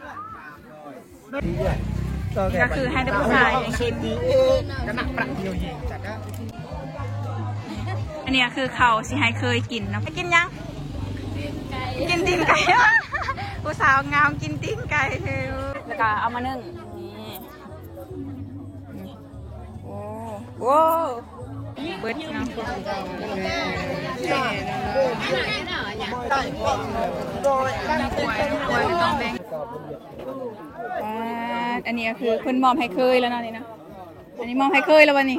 ນີ້ກໍຄືໃຫ້ແຕ່ຜູ້ຊາຍກິນ. ອັນນີ້ກໍຄືເຂົາຊິໃຫ້ເຄີຍກິນເນາະ. ກິນຫຍັງ? ກິນຕີນໄກ່. ຜູ້ສາວງາມກິນຕີນໄກ່. ແລ້ວກໍເອົາມາໜຶ້ງ. ນີ້. ໂອ້ ໂອ້ ເບິດເນາະ. ອ່າ ອັນນີ້ກໍຄືເພິ່ນມອບໃຫ້ເຄີຍແລ້ວເນາະນີ້ເນາະ. ອັນນີ້ມອບໃຫ້ເຄີຍແລ້ວບັດນີ້.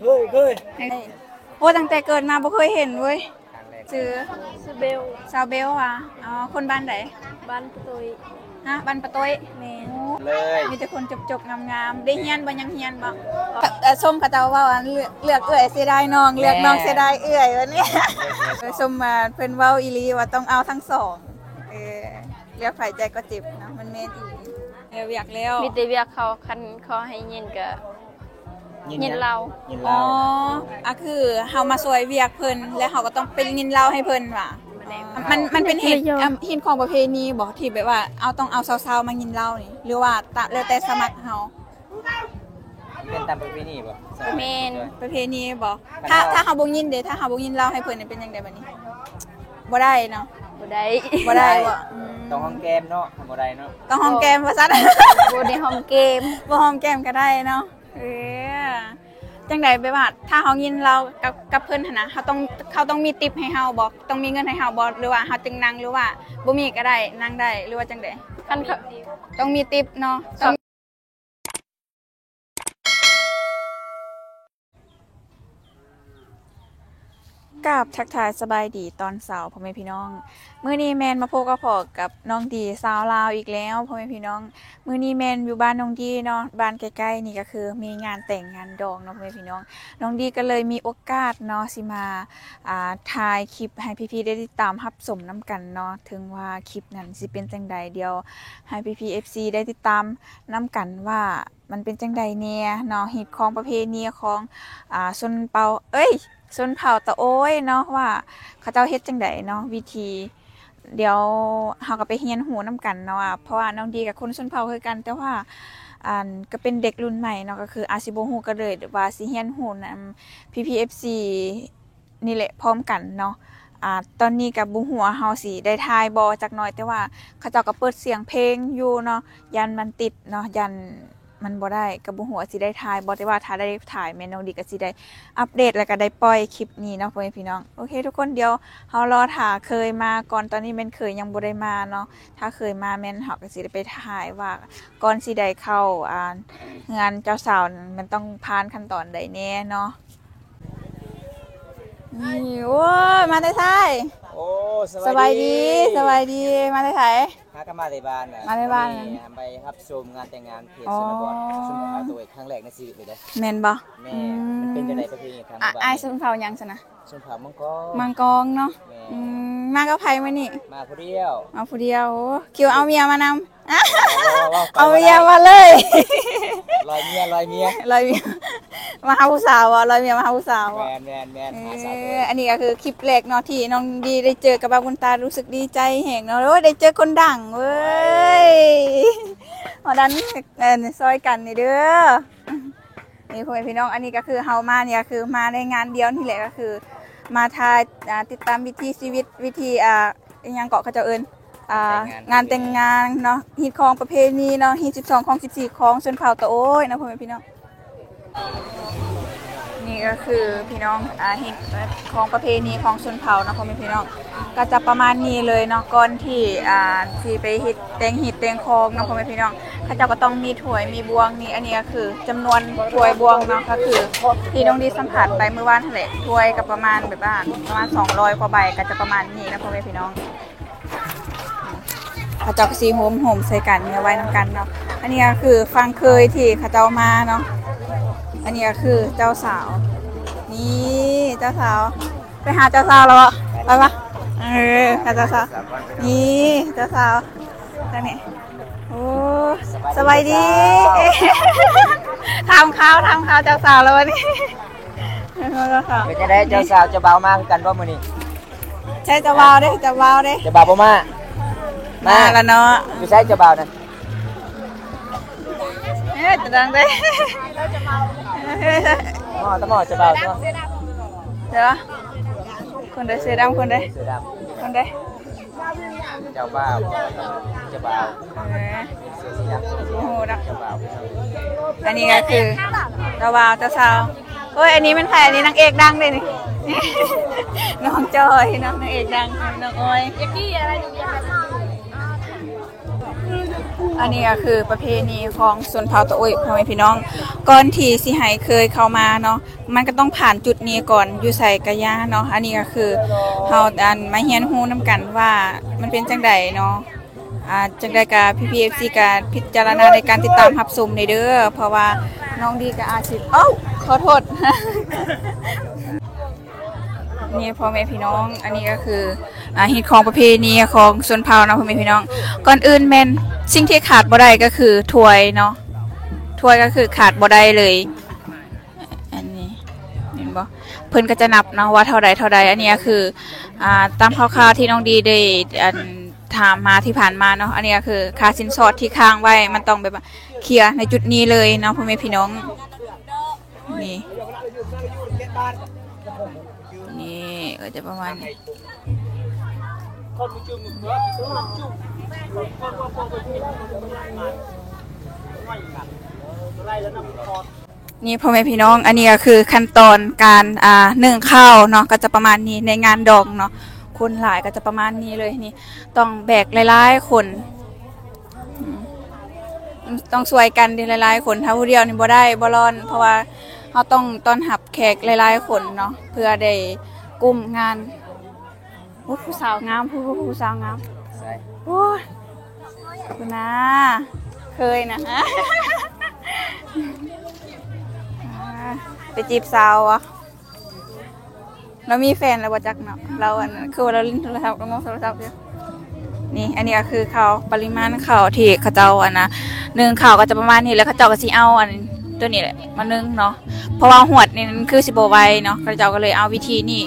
ເຄີຍ ເຄີຍ. ໂອ້ ຕັ້ງແຕ່ເກີດມາບໍ່ເຄີຍເຫັນເວີຍ. ຊື່? ຊື່ເບວ. ສາວເບວຫວາ? ອໍ ຄົນບ້ານໃດ? ບ້ານປະໂຕ້ຍ. ຮະ? ບ້ານປະໂຕ້ຍ? ແມ່ນ. ໂອ້ ເລີຍ ມີແຕ່ຄົນຈົບໆງາມໆ. ໄດ້ຮຽນບໍ່? ຍັງຮຽນບໍ່? ແຕ່ຊົມເຂົາເຈົ້າເວົ້າ ອັນ ເລືອກ ເລືອກເອື້ອຍເສຍດາຍນ້ອງ ເລືອກນ້ອງເສຍດາຍເອື້ອຍ ແບບນີ້. ຊົມວ່າເພິ່ນເວົ້າອີ່ຫຼີວ່າຕ້ອງເອົາທັງສອງ. ເອີ ເລືອກໃຜໃຈກໍເຈັບເນາະ ມັນແມ່ນອີ່ຫຼີ. ເອີ ວຽກແລ້ວ ມີແຕ່ວຽກເຂົາ ຄັນເຂົາໃຫ້ຍິນກໍ ຍິນ ຍິນເລົ່າ ຍິນເລົ່າ. ອໍ ອາ ຄືເຮົາມາຊ່ວຍວຽກເພິ່ນ ແລ້ວເຮົາກໍຕ້ອງໄປຍິນເລົ່າໃຫ້ເພິ່ນຫວາ? ມັນ ມັນເປັນຮີດ ຮີດຂອງປະເພນີບໍ ທີ່ແບບວ່າເຮົາຕ້ອງເອົາຊາວໆມາຍິນເລົ່ານີ້ ຫຼືວ່າຕາມ ແລ້ວແຕ່ສະໝັກເຮົາ? ເປັນຕາມປະເພນີບໍ? ແມ່ນ ປະເພນີບໍ? ຖ້າ ຖ້າເຮົາບໍ່ຍິນເດ ຖ້າເຮົາບໍ່ຍິນເລົ່າໃຫ້ເພິ່ນນີ້ ເປັນຈັ່ງໃດບັດນີ້? ບໍ່ໄດ້ເນາະ. ບໍ່ໄດ້ ບໍ່ໄດ້ບໍ? ອືມ ຕ້ອງຫອມແກ້ມເນາະ. ບໍ່ໄດ້ເນາະ. ຕ້ອງຫອມແກ້ມວ່າຊັ້ນ. ບໍ່ໄດ້ຫອມແກ້ມ. ບໍ່ຫອມແກ້ມກໍໄດ້ເນາະ. ເອີ ຈັ່ງໃດ ແບບວ່າຖ້າເຮົາຍິນເລົ່າກັບ ກັບເພິ່ນຫັ້ນນະ ເຮົາຕ້ອງ ເຂົາຕ້ອງມີຕິບໃຫ້ເຮົາບໍ? ຕ້ອງມີເງິນໃຫ້ເຮົາບໍ? ຫຼືວ່າເຮົາຈຶ່ງນັ່ງ ຫຼືວ່າບໍ່ມີກໍໄດ້ ນັ່ງໄດ້ ຫຼືວ່າຈັ່ງໃດ? ຄັນເຂົາ ຕ້ອງມີຕິບເນາະ. ຕ້ອງ ກາບທັກທາຍສະບາຍດີຕອນເຊົ້າ ພໍ່ແມ່ພີ່ນ້ອງ. ມື້ນີ້ແມ່ນມາພົບມາພໍ້ກັບນ້ອງດີສາວລາວອີກແລ້ວ ພໍ່ແມ່ພີ່ນ້ອງ. ມື້ນີ້ແມ່ນຢູ່ບ້ານນ້ອງດີເນາະ, ບ້ານໃກ້ໆນີ້ກໍຄືມີງານແຕ່ງງານດອງເນາະ ພໍ່ແມ່ພີ່ນ້ອງ. ນ້ອງດີກໍເລີຍມີໂອກາດເນາະ ຊິມາ ອ່າ ຖ່າຍຄລິບໃຫ້ພີ່ໆໄດ້ຕິດຕາມຮັບຊົມນຳກັນເນາະ. ເຖິງວ່າຄລິບນັ້ນຊິເປັນຈັ່ງໃດ ດຽວໃຫ້ພີ່ໆ ເອັຟຊີ ໄດ້ຕິດຕາມນຳກັນວ່າ ມັນເປັນຈັ່ງໃດແດ່ເນາະ ຮີດຄອງປະເພນີຂອງ ອ່າ ຊົນເຜົ່າ ເອີຍ ຊົນເຜົ່າຕະໂອ້ຍເນາະ ວ່າເຂົາເຈົ້າເຮັດຈັ່ງໃດເນາະ ວິທີ ດຽວເຮົາກໍໄປຮຽນຮູ້ນຳກັນເນາະ ວ່າ ເພາະວ່ານ້ອງດີກໍຄົນຊົນເຜົ່າຄືກັນ ແຕ່ວ່າ ອັນ ກໍເປັນເດັກລຸ້ນໃໝ່ເນາະ ກໍຄືອາດຊິບໍ່ຮູ້ ກໍເລີຍວ່າຊິຮຽນຮູ້ນຳ ພີ່ໆ ເອັຟຊີ ນີ້ແຫຼະ ພ້ອມກັນເນາະ. ອ່າ ຕອນນີ້ກໍບໍ່ຮູ້ວ່າເຮົາຊິໄດ້ຖ່າຍບໍ່ຈັກໜ້ອຍ ແຕ່ວ່າເຂົາເຈົ້າກໍເປີດສຽງເພງຢູ່ເນາະ ຢ້ານມັນຕິດເນາະ ຢ້ານມັນບໍ່ໄດ້ ກໍບໍ່ຮູ້ວ່າຊິໄດ້ຖ່າຍບໍ່ ແຕ່ວ່າຖ້າໄດ້ຖ່າຍແມ່ນນ້ອງດີກໍຊິໄດ້ອັບເດດ ແລ້ວກໍໄດ້ປ່ອຍຄລິບນີ້ເນາະ ພໍ່ແມ່ພີ່ນ້ອງ. ໂອເຄທຸກຄົນ ດຽວເຮົາລໍຖ້າເຂີຍມາກ່ອນ ຕອນນີ້ແມ່ນເຂີຍຍັງບໍ່ໄດ້ມາເນາະ. ຖ້າເຂີຍມາແມ່ນເຮົາກໍຊິໄດ້ໄປຖ່າຍວ່າ ກ່ອນຊິໄດ້ເຂົ້າ ອ່າ ເຮືອນເຈົ້າສາວ ມັນຕ້ອງຜ່ານຂັ້ນຕອນໃດແດ່ເນາະ. ນີ້ ໂອ້ຍ ມາແຕ່ໃສ? ໂອ້ ສະບາຍດີ ສະບາຍດີ ສະບາຍດີ ມາແຕ່ໃສ? ຫາກໍມາແຕ່ບ້ານນະ ມາແຕ່ບ້ານ ໄປຮັບຊົມງານແຕ່ງງານເຂດ ອໍ ຊົນນະບົດ ຊົນເຜົ່າຕະໂອ້ຍ ຄັ້ງແລກໃນຊີວິດເລີຍເດ້. ແມ່ນບໍ່? ແມ່ນ. ອືມ ມັນເປັນຈັ່ງໃດປະເພນີທາງ ອາ ບ້ານ? ອ້າຍຊົນເຜົ່າຫຍັງຊັ້ນນະ? ຊົນເຜົ່າມັງກອນ. ມັງກອນເນາະ. ແມ່ນ. ອືມ ມາກັບໃຜມື້ນີ້? ມາຜູ້ດຽວ. ມາຜູ້ດຽວ. ໂອ້ ຄິດວ່າເອົາເມຍມານຳ. ເອົາເມຍມາເລີຍ. ລອຍເມຍ ລອຍເມຍ ລອຍເມຍ ມາຫາຜູ້ສາວບໍ? ລອຍເມຍມາຫາຜູ້ສາວບໍ? ແມ່ນໆໆ. ເອີ ອັນນີ້ກໍຄືຄລິບແລກເນາະ ທີ່ນ້ອງດີໄດ້ເຈີກັບບ່າວບຸນຕາ ຮູ້ສຶກດີໃຈແຮງເນາະ. ໂອ້ຍ ໄດ້ເຈີຄົນດັງເວີຍ. ມາດັນ ເອີ ຊ່ອຍກັນນີ້ເດີ. ນີ້ ພໍ່ແມ່ພີ່ນ້ອງ ອັນນີ້ກໍຄືເຮົາມານີ້ ກໍຄືມາໃນງານດຽວນີ້ແຫຼະ ກໍຄືມາຖ່າຍ ອ່າ ຕິດຕາມວິຖີຊີວິດ ວິຖີ ອ່າ ອີ່ຫຍັງເກາະ ເຂົາເຈົ້າເອີ້ນ ອ່າ ງານແຕ່ງງານເນາະ ຮີດຄອງປະເພນີເນາະ ຮີດສິບສອງຄອງ ສິບສີ່ຄອງ ຊົນເຜົ່າຕະໂອ້ຍເນາະ ພໍ່ແມ່ພີ່ນ້ອງ. ນີ້ກໍຄືພີ່ນ້ອງ ອ່າ ຮີດຄອງປະເພນີຂອງຊົນເຜົ່າເນາະ ພໍ່ແມ່ພີ່ນ້ອງ. ກໍຈະປະມານນີ້ເລີຍເນາະ ກ່ອນທີ່ ອ່າ ຊິໄປເຮັດ ແຕ່ງຮີດແຕ່ງຄອງເນາະ ພໍ່ແມ່ພີ່ນ້ອງ. ເຂົາເຈົ້າກໍຕ້ອງມີຖ້ວຍມີບ່ວງນີ້ ອັນນີ້ກໍຄືຈຳນວນຖ້ວຍບ່ວງເນາະ ກໍຄືທີ່ນ້ອງດີສຳພາດໄປມື້ວານຫັ້ນແຫຼະ ຖ້ວຍກໍປະມານແບບວ່າປະມານສອງຮ້ອຍກວ່າໃບ ກໍຈະປະມານນີ້ເນາະ ພໍ່ແມ່ພີ່ນ້ອງ. ເຂົາເຈົ້າກໍຊິໂຮມໆໃສ່ກັນ ມາໄວ້ນຳກັນເນາະ. ອັນນີ້ກໍຄືຝັ່ງເຂີຍທີ່ເຂົາເຈົ້າມາເນາະ. ອັນນີ້ກໍຄືເຈົ້າສາວ ນີ້ເຈົ້າສາວ. ໄປຫາເຈົ້າສາວແລ້ວບໍ່? ໄປປະ? ເອີ ຫາເຈົ້າສາວ. ນີ້ເຈົ້າສາວ ທາງນີ້. ໂອ້ ສະບາຍດີ ສະບາຍດີ. ຖາມຂ່າວ ຖາມຂ່າວເຈົ້າສາວແລ້ວວັນນີ້. ເປັນຈັ່ງໃດເຈົ້າສາວ ເຈົ້າບ່າວມາຄືກັນບໍ່ມື້ນີ້? ໃຊ່ ເຈົ້າບ່າວເດ້ ເຈົ້າບ່າວເດ້. ເຈົ້າບ່າວບໍ່ມາ? ມາລະເນາະ. ຢູ່ໃສເຈົ້າບ່າວນັ້ນ? ເອີ ຕະດັງເດ້ ໝໍ້ ຕະໝໍ້ ຈະເບົາຕົວ ເດີ ຄົນໃດເສື້ອດຳ ຄົນໃດ ເສື້ອດຳ ຄົນໃດ ເຈົ້າບ່າວ ເຈົ້າບ່າວ ເອີ ບໍ່ຮູ້ດອກ ເຈົ້າບ່າວ ອັນນີ້ກໍຄືເຈົ້າບ່າວ ເຈົ້າສາວ ໂອ້ຍ ອັນນີ້ແມ່ນໃຜ? ອັນນີ້ນາງເອກດັງເດ້ນີ້ ນ້ອງຈອຍເນາະ ນາງເອກດັງ ນ້ອງອອຍ ເອກກີ້ອະໄລ ໜູຢາກ ອັນນີ້ກໍຄືປະເພນີຂອງຊົນເຜົ່າຕາໂອ້ຍ ພໍ່ແມ່ພີ່ນ້ອງ ກ່ອນທີ່ຊິໃຫ້ເຂີຍເຂົ້າມາເນາະ ມັນກໍຕ້ອງຜ່ານຈຸດນີ້ກ່ອນ ຢູ່ໃສກະຢ່າເນາະ ອັນນີ້ກໍຄືເຮົາ ອັນ ມາຮຽນຮູ້ນຳກັນວ່າມັນເປັນຈັ່ງໃດເນາະ ອ່າ ຈັ່ງໃດກໍພີ່ໆ ເອັຟຊີ ກໍພິຈາລະນາໃນການຕິດຕາມຮັບຊົມແດ່ເດີ ເພາະວ່ານ້ອງດີກໍອາດຊິ ເອົ້າ ຂໍໂທດ ນີ້ພໍ່ແມ່ພີ່ນ້ອງ ອັນນີ້ກໍຄື ອ່າ ຮີດຄອງປະເພນີຂອງຊົນເຜົ່າເນາະ ພໍ່ແມ່ພີ່ນ້ອງ ກ່ອນອື່ນແມ່ນສິ່ງທີ່ຂາດບໍ່ໄດ້ກໍຄືຖ້ວຍເນາະ ຖ້ວຍກໍຄືຂາດບໍ່ໄດ້ເລີຍ ອັນນີ້ເຫັນບໍ່ ເພິ່ນກໍຈະນັບເນາະວ່າເທົ່າໃດເທົ່າໃດ ອັນນີ້ກໍຄື ອ່າ ຕາມຂ່າວໆ ທີ່ນ້ອງດີໄດ້ ອັນ ຖາມມາທີ່ຜ່ານມາເນາະ ອັນນີ້ກໍຄືຄ່າສິນສອດທີ່ຄ້າງໄວ້ ມັນຕ້ອງແບບວ່າເຄລຍໃນຈຸດນີ້ເລີຍເນາະ ພໍ່ແມ່ພີ່ນ້ອງ ນີ້ ນີ້ກໍຈະປະມານນີ້ ນີ້ພໍ່ແມ່ພີ່ນ້ອງ ອັນນີ້ກໍຄືຂັ້ນຕອນການ ອ່າ ໜຶ້ງເຂົ້າເນາະ ກໍຈະປະມານນີ້ ໃນງານດອງເນາະ ຄົນຫຼາຍກໍຈະປະມານນີ້ເລີຍ ນີ້ຕ້ອງແບກຫຼາຍໆຄົນ ອືມ ຕ້ອງຊ່ວຍກັນເດ້ ຫຼາຍໆຄົນ ຖ້າຜູ້ດຽວນີ້ບໍ່ໄດ້ ບໍ່ລອດ ເພາະວ່າເຮົາຕ້ອງຕ້ອນຮັບແຂກຫຼາຍໆຄົນເນາະ ເພື່ອໄດ້ກຸ້ມງານ. ໂອ້ ຜູ້ສາວງາມ ຜູ້ ຜູ້ສາວງາມ ໃສ ໂອ້ຍ ພຸ້ນນາ ເຄີຍນະ ໄປຈີບສາວຫວາ? ລາວມີແຟນແລ້ວບໍ່ຈັກເນາະ ລາວ ອັນ ຄືວ່າລາວຫຼິ້ນໂທລະສັບ ລາວເມົາໂທລະສັບຢູ່ ນີ້ ອັນນີ້ກໍຄືເຂົ້າ ປະລິມານເຂົ້າທີ່ເຂົາເຈົ້າ ອັນນະ ໜຶ້ງເຂົ້າກໍຈະປະມານນີ້ ແລ້ວເຂົາເຈົ້າກໍຊິເອົາ ອັນ ຕົວນີ້ແຫຼະມາໜຶ້ງເນາະ ເພາະວ່າຫວດນີ້ມັນຄືຊິບໍ່ໄວເນາະ ເຂົາເຈົ້າກໍເລີຍເອົາວິທີນີ້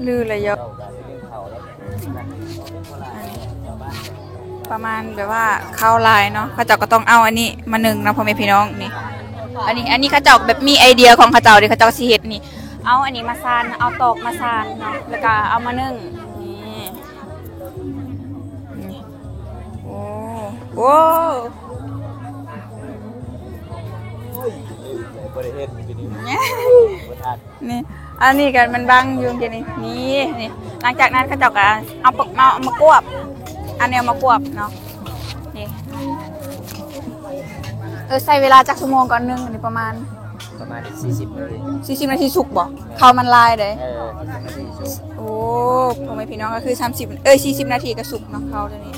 ລືແລ້ວເນາະ ປະມານແບບວ່າເຂົ້າຫຼາຍເນາະ ເຂົາເຈົ້າກໍຕ້ອງເອົາອັນນີ້ມາໜຶ້ງເນາະ ພໍ່ແມ່ພີ່ນ້ອງ ນີ້ ອັນນີ້ ອັນນີ້ເຂົາເຈົ້າແບບມີໄອເດຍຂອງເຂົາເຈົ້າເດ້ ເຂົາເຈົ້າຊິເຮັດນີ້ ເອົາອັນນີ້ມາຊານ ເອົາຕອກມາຊານເນາະ ແລ້ວກໍເອົາມາໜຶ້ງ ນີ້ ນີ້ ໂອ້ ໂອ້ ບໍ່ໄດ້ເຮັດມື້ກີ້ນີ້ ບໍ່ທັນ ນີ້ ອັນນີ້ກໍມັນບັງຢູ່ກີ້ນີ້ ນີ້ ນີ້ ຫຼັງຈາກນັ້ນເຂົາເຈົ້າກໍເອົາປະ ມາ ເອົາມາກວບ ອັນນີ້ເອົາມາກວບເນາະ ນີ້ ເອີ ໃຊ້ເວລາຈັກຊົ່ວໂມງກ່ອນໜຶ້ງ ອັນນີ້ປະມານ ປະມານສີ່ສິບນາທີ ສີ່ສິບນາທີສຸກບໍ່? ເຂົ້າມັນລາຍເດ້ ເອີ ສີ່ສິບນາທີສຸກ ໂອ້ ພໍ່ແມ່ພີ່ນ້ອງ ກໍຄືສາມສິບ ເອີຍ ສີ່ສິບນາທີກໍສຸກເນາະ ເຂົ້າຕົວນີ້